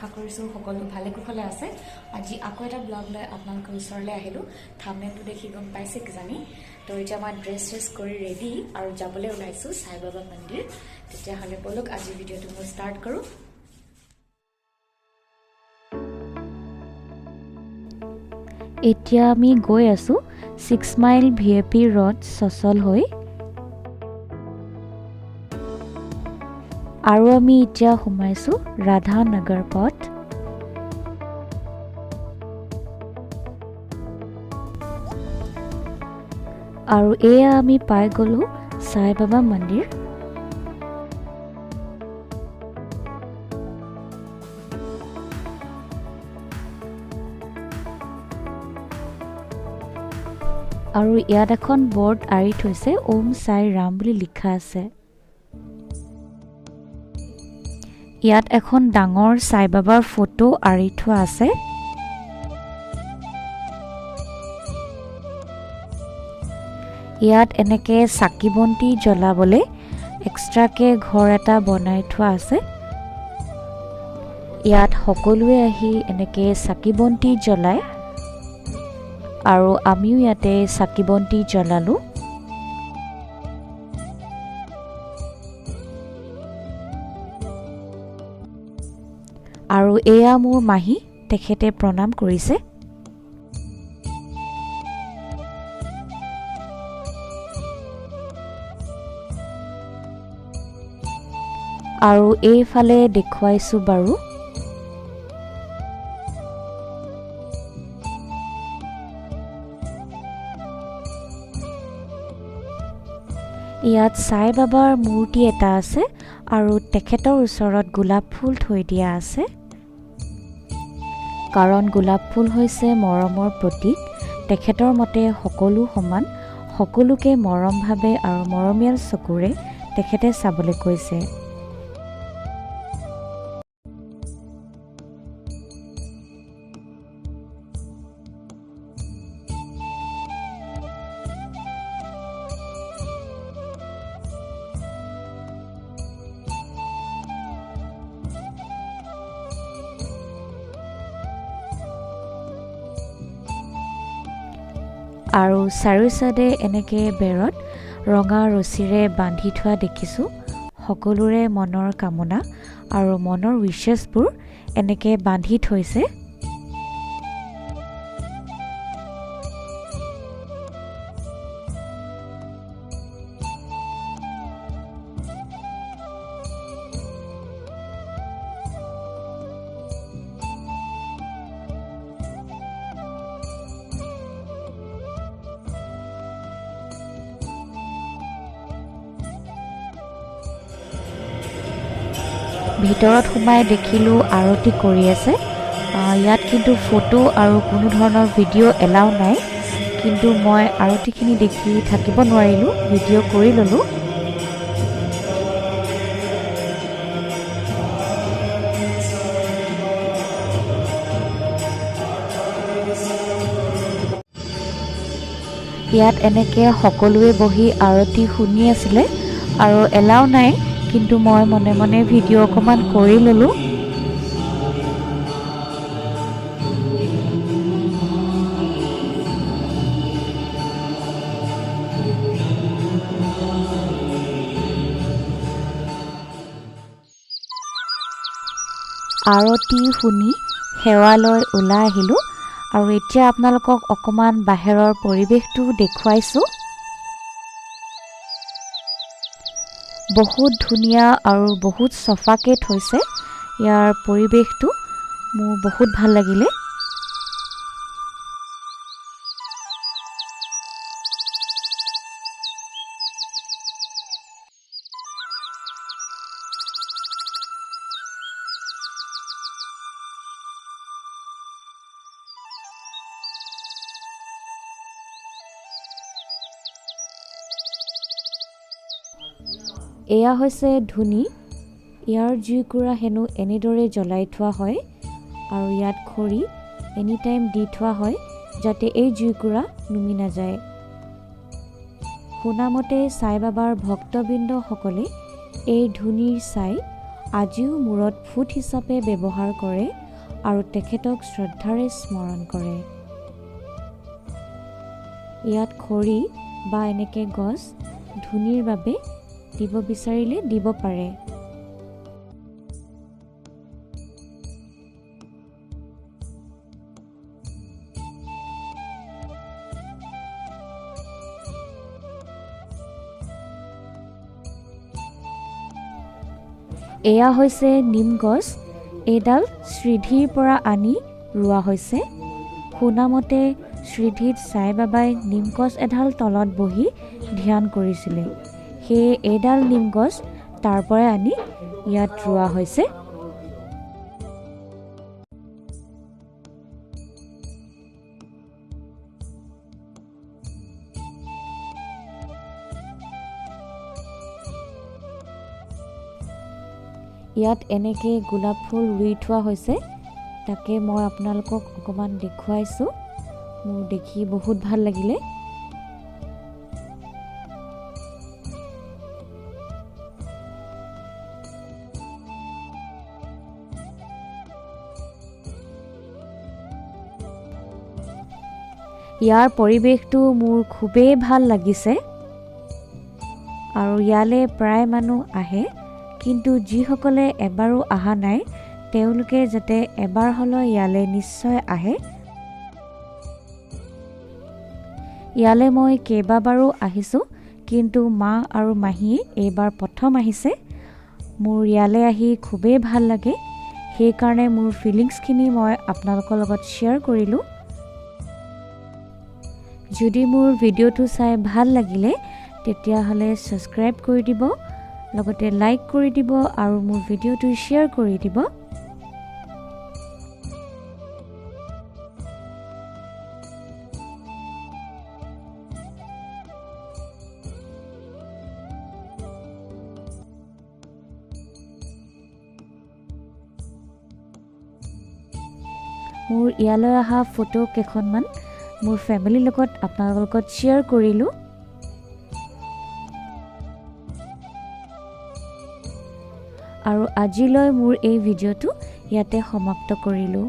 আশা কৰিছোঁ সকলো ভালে কুশলে আছে। আজি আকৌ এটা ব্লগ লৈ আপোনালোকৰ ওচৰলৈ আহিলোঁ। থাম্বনেইলটো দেখি গম পাইছে কিজানি। তো এতিয়া মই ড্ৰেছ চেছ কৰি ৰেডি আৰু যাবলৈ ওলাইছোঁ সাই বাবা মন্দিৰ। তেতিয়াহ'লে ব'লক আজি ভিডিঅ'টো মই ষ্টাৰ্ট কৰোঁ। এতিয়া আমি গৈ আছোঁ 6 মাইল VIP road চচল হৈ, আৰু আমি এতিয়া সোমাইছোঁ ৰাধানগৰ পথ। আৰু এয়া আমি পাই গ'লোঁ সাই বাবা মন্দিৰ। আৰু ইয়াত এখন বৰ্ড আঁৰি থৈছে, ওম সাই ৰাম বুলি লিখা আছে। ইয়াত এখন ডাঙৰ সাই বাবাৰ ফটো আঁৰি থোৱা আছে। ইয়াত এনেকে চাকি বন্তি জ্বলাবলৈ এক্সট্ৰাকে ঘৰ এটা বনাই থোৱা আছে। ইয়াত সকলোৱে আহি এনেকে চাকি বন্তি জ্বলায় আৰু আমিও ইয়াতে চাকি বন্তি জ্বলালোঁ। আৰু এয়া মোৰ মাহী, তেখেতে প্ৰণাম কৰিছে। আৰু এইফালে দেখুৱাইছোঁ বাৰু। ইয়াত সাই বাবাৰ মূৰ্তি এটা আছে আৰু তেখেতৰ ওচৰত গোলাপ ফুল থৈ দিয়া আছে, কাৰণ গোলাপ ফুল হৈছে মৰমৰ প্ৰতীক। তেখেতৰ মতে সকলো সমান, সকলোকে মৰমভাৱে আৰু মৰমীয়াল চকুৰে তেখেতে চাবলৈ কৈছে। আৰু চাৰিও চাইডে এনেকৈ বেৰত ৰঙা ৰছীৰে বান্ধি থোৱা দেখিছোঁ। সকলোৰে মনৰ কামনা আৰু মনৰ উইচেছবোৰ এনেকৈ বান্ধি থৈছে। ভিতৰত সোমাই দেখিলোঁ আৰতি কৰি আছে। ইয়াত কিন্তু ফটো আৰু কোনো ধৰণৰ ভিডিঅ' এলাউ নাই, কিন্তু মই আৰতিখিনি দেখি থাকিব নোৱাৰিলোঁ, ভিডিঅ' কৰি ল'লোঁ। ইয়াত এনেকৈ সকলোৱে বহি আৰতি শুনি আছিলে আৰু এলাউ নাই, কিন্তু মই মনে মনে ভিডিঅ' অকণমান কৰি ল'লোঁ। আৰতি শুনি সেৱালৈ ওলাই আহিলোঁ আৰু এতিয়া আপোনালোকক অকণমান বাহিৰৰ পৰিৱেশটো দেখুৱাইছোঁ। বহুত ধুনীয়া আৰু বহুত চফাকৈ থৈছে ইয়াৰ পৰিৱেশটো, মোৰ বহুত ভাল লাগিলে। এয়া হৈছে ধুনি। ইয়াৰ জুইকুৰা হেনো এনেদৰে জ্বলাই থোৱা হয় আৰু ইয়াত খৰি এনি টাইম দি থোৱা হয় যাতে এই জুইকুৰা নুমি নাযায়। শুনামতে সাই বাবাৰ ভক্তবৃন্দসকলে এই ধুনিৰ ছাই আজিও মূৰত ফুট হিচাপে ব্যৱহাৰ কৰে আৰু তেখেতক শ্ৰদ্ধাৰে স্মৰণ কৰে। ইয়াত খৰি বা এনেকৈ গছ ধুনিৰ বাবে দিব বিচাৰিলে দিব পাৰে। এয়া হৈছে নিম গছ। এইডাল শ্ৰীধিৰ পৰা আনি ৰোৱা হৈছে। শুনামতে শ্ৰীধিত সাই বাবাই নিম গছ এডাল তলত বহি ধ্যান কৰিছিলে, সেয়ে এইডাল নিম গছ তাৰ পৰাই আনি ইয়াত ৰোৱা হৈছে। ইয়াত এনেকৈ গোলাপ ফুল ৰুই থোৱা হৈছে, তাকে মই আপোনালোকক অকণমান দেখুৱাইছোঁ। মোৰ দেখি বহুত ভাল লাগিলে। ইয়াৰ পৰিৱেশটো মোৰ খুবেই ভাল লাগিছে আৰু ইয়ালৈ প্ৰায় মানুহ আহে, কিন্তু যিসকলে এবাৰো অহা নাই তেওঁলোকে যাতে এবাৰ হ'লেও ইয়ালৈ নিশ্চয় আহে। ইয়ালৈ মই কেইবাবাৰো আহিছোঁ, কিন্তু মা আৰু মাহীয়ে এইবাৰ প্ৰথম আহিছে। মোৰ ইয়ালৈ আহি খুবেই ভাল লাগে, সেইকাৰণে মোৰ ফিলিংছখিনি মই আপোনালোকৰ লগত শ্বেয়াৰ কৰিলোঁ। যদি মোৰ ভিডিঅ'টো চাই ভাল লাগিলে তেতিয়াহ'লে ছাবস্ক্ৰাইব কৰি দিব, লগতে লাইক কৰি দিব আৰু মোৰ ভিডিঅ'টো শ্বেয়াৰ কৰি দিব। মোৰ ইয়ালৈ অহা ফটো কেইখনমান মোৰ ফেমিলিৰ লগত আপোনালোকৰ লগত শ্বেয়াৰ কৰিলোঁ। আৰু আজিলৈ মোৰ এই ভিডিঅ'টো ইয়াতে সমাপ্ত কৰিলোঁ।